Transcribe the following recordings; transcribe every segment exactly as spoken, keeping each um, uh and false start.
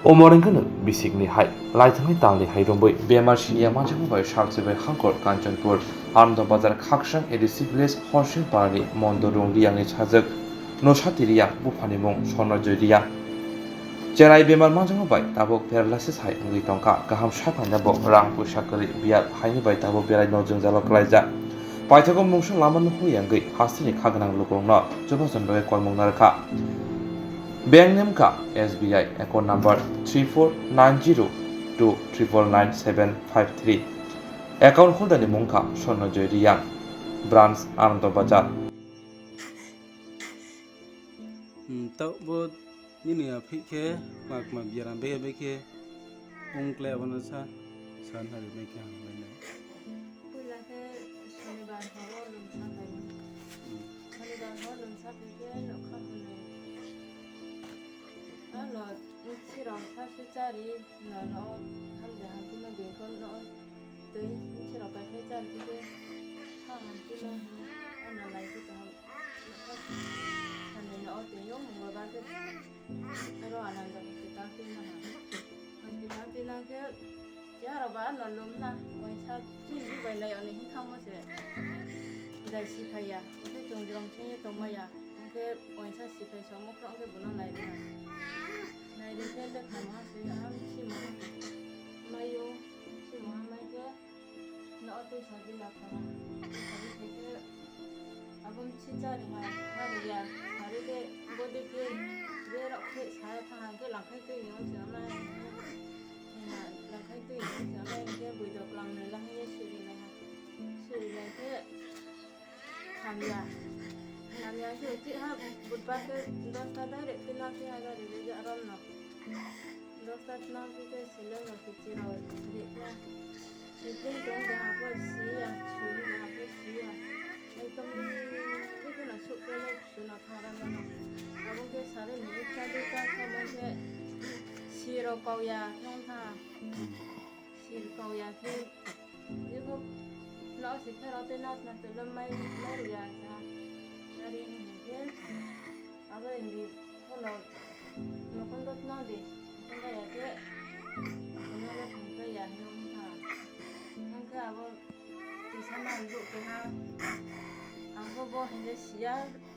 Omo wngkha nwng bisikni hai, laithangni talni hai romwi bemar siniya manjakma bai salchibai hangkor Kanchanpur, Anando Bazar Khaksang A D C village Horsing Parani Mondo Rung Riyangni sajwk Nosati Riyang, buphani mung Sonojoy Riyang. Cherai bemar manjakma bai tabuk paralysis hai wngwi tongkha, kaham sakhaina bo rang puisa kwrwi biyar haini bai tabuk berai no jwngjalo klaijak. Paithago mungsa lama nuhwi wngwi hasteni kha gwnang lukurokno chubachu bagwi koimung narwkha. Bank ni wngkha S B I account number three four nine zero two triple nine seven five three. Account holder ni mung wngkha Sonojoy Riyang, branch Anando Bazar. Hmm, tao bo nini aphik khe kma kma biaram bekhe bekhe wng kle abono sa, sa nari bai khe hambai nai. Puila khe sonibar horo lwmsa pai. Hmm. Sonibar horo lwmsa pai khe nokha hwnwi. Ano sirok sa su chari no no hamde hamdi no bengkon no. Twi sirok bai khe chari khe ha hamdi no ano lai khe kaham. Sani no o twi yo mungo ba khe aro ananda hospital twi na ha. Hospital twi na khe Yarok ba ano lum na, waisa chini bai lai oni hin thangmo se. Jai siphai ya, hwnkhe chwng jwrwng chengye tongma ya, hwnkhe waisa siphai songmo khorok hwnkhe bono nai rwna. Nai rwkhe lekha maha se, aham simo ha. Mayo, simo ha mai khe, no o twi sabi lakhara. Sabi khe khe, Aboni chicha rwma ha rwya, harwi khe body khe berok khe saya tha hang khe langkhai twi ni wngse amai, langkhai twi ni wngse amai hwnkhe bui dok lang nai la hwnwi suri lai ha. Suri lai khe hamya, hamya khe chih ha budbar khe dosta direct khe nang khe ha gari rwja romno. Dosta twnang khe khe seleng rok khe chirok rikha. Siteng tong de hapo siya, churi de hapo siya. Ekdom rikhe no sukpele suno thangran gana. Abo khe sare ni ekta duita khe mo khe sirok kauya khe wngkha. Sir kauya khe jebo no sikhe rok tei nas nas tei mai mai rwya kha. Ari hwnkhe. Abo indi kono nokondo twnang di, nokondo ya khe, nokondo ya thangkhe ya hinwi wngkha. Hwnkhe abo tisa man bo keha, ang khe bo hwnkhe siya,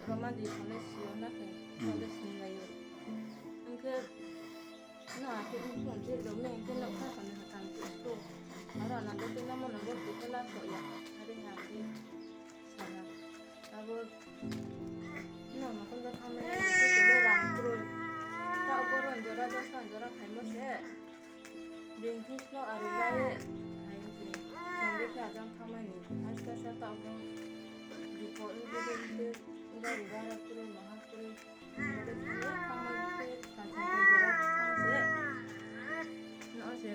romani sole siyo na khe, sole singlaio. Hwnkhe no akhe wngkhe wngkhe romwi hwnkhe nokha hwnwi hakang tongkho. Aro anando tei nomo nogo twi khe last ya, ari hwnkhe. Sana. Abo no, no, kondo thamani, kutule rang kroi. Ta obo ron jora, dosan jora khaimo se. Bengkhi slo ari lai khaimo se. Sangbe khe ajang thamani. Aste aste ta obo bipo, bipo, bipo, gari bara kroi, maha kroi. Abo khe thamani khe, sangbe jora thang se. No se,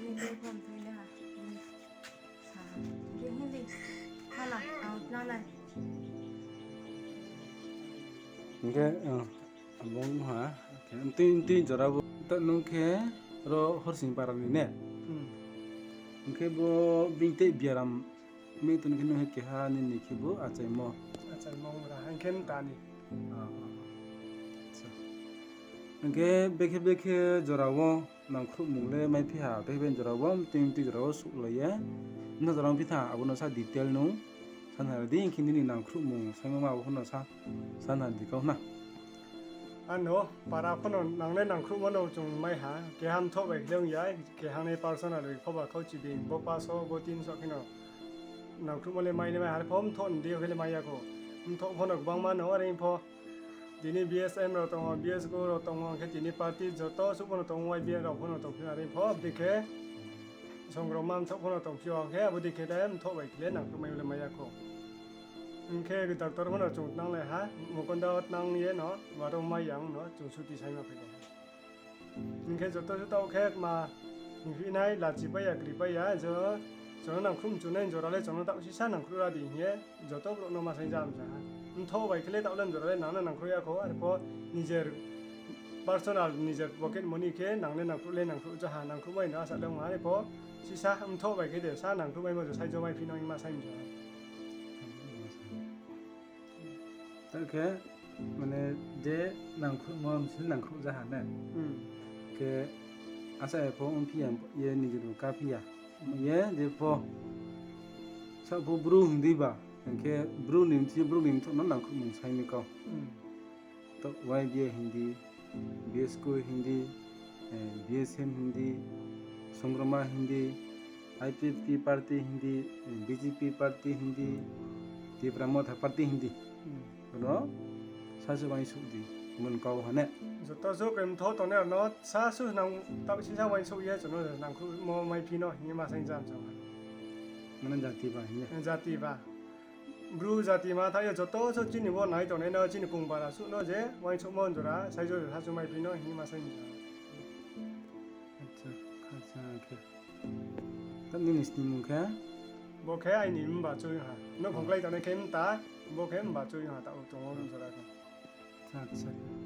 ni khe phone thai na. Hwnkhe hindi. Hala, ang nanai. Hwnkhe, uh, abo wngha, hwnkhe twi, twi jora bo, ta nwng khe ro Horsing Parani ne? Hmm. Hwnkhe bo bini tei biaram mi tong khe nwng khe keha nini khe bo achaimo. Achaimo wng ra, hwnkhe tani. Ah, ah, ah. Acha. Hwnkhe bekhe bekhe jorao nangkhruhmung le mai phiya, tei bini jora o twi, twi jora o suklaiya. Wngkha jora wngphi tha, abono sa detail nung sana rwdi, hwnkhe nini nangkhruhmung saimano abo phano sa, sana rwdi kok na. Ano para phano nangnai nangkhruhmano chwng mai ha, keha mthoh bai khe wng ya, keha ni personal bai khoba khauchi di, bo paso, bo tinso kheno nangkhruhma le mai le mai, hari pho mthoh ni di khe le mai ya kho. Mthoh phano kwbangma no, ori pho Tini B S M rok tongo, B S K rok tongo, hwnkhe tini party joto aswk phano tongo, Y B A rok phano tongphio, are pho aboni khe songrokma mthoh phano tongphio, hwnkhe aboni khe le mthoh bai khe le nangkukmai le maya kho. Hwnkhe doctor phano chwng tnang lai ha, mokondo tnang ye no, waro maya wng no, chwng suti sai ma phai lai ha. Hwnkhe joto se tao khe ma hwnphinai lachi paiya, kwrwi paiya, jo, jono nangkhrum chunai jora le jono tao sisa nangkhru ra di hinkhe joto borok no ma sai jam ja ha. Mthoh bai khe le tao le jora le nang na nangkhru ya kho, arpho nijer personal, nijer pocket money khe nang le nangkhru le nangkhru ja ha, nangkhru bai no asa le wng ha, arpho sisa mthoh bai khe de sa nangkhru bai bo je sai jo mai phino ma sai ja ha. Tei khe, mane, je nangkhukma bisi nangkhukjaha ne? Hmm. Khe asa epho wng phiya, ye nijor bo ka phiya. Ye je pho, sa pho bru hwndwi ba, hwnkhe bru ni mtwi, bru ni mtwi no nangkuk mung sai mi kau. Hmm. To Y B A Hindi, B S K Hindi, eh, B S M Hindi, Songrama Hindi, I P F T party Hindi, eh, B J P party Hindi, Tipra Motha party Hindi. Hmm. Bono sasu bai suk di, mun kau hane. Joto suk em tho tone no sasu nang tab sisa bai suk ye jono nang khu mo mai phi no hini ma sai jam jam. Mana jati ba hini. Jati ba. Bru jati ma thaio joto so chini bo nai tongnai no chini kung bara su no je wai suk mon jora sai jora sasu mai phi no hini ma sai jam. Acha, acha, okay. Tam nini sini mung khe? Bo khe aini mba chui ha. No khongklai tane khe mta, bo khe mba chui ha ta utongo jora khe. Acha, acha.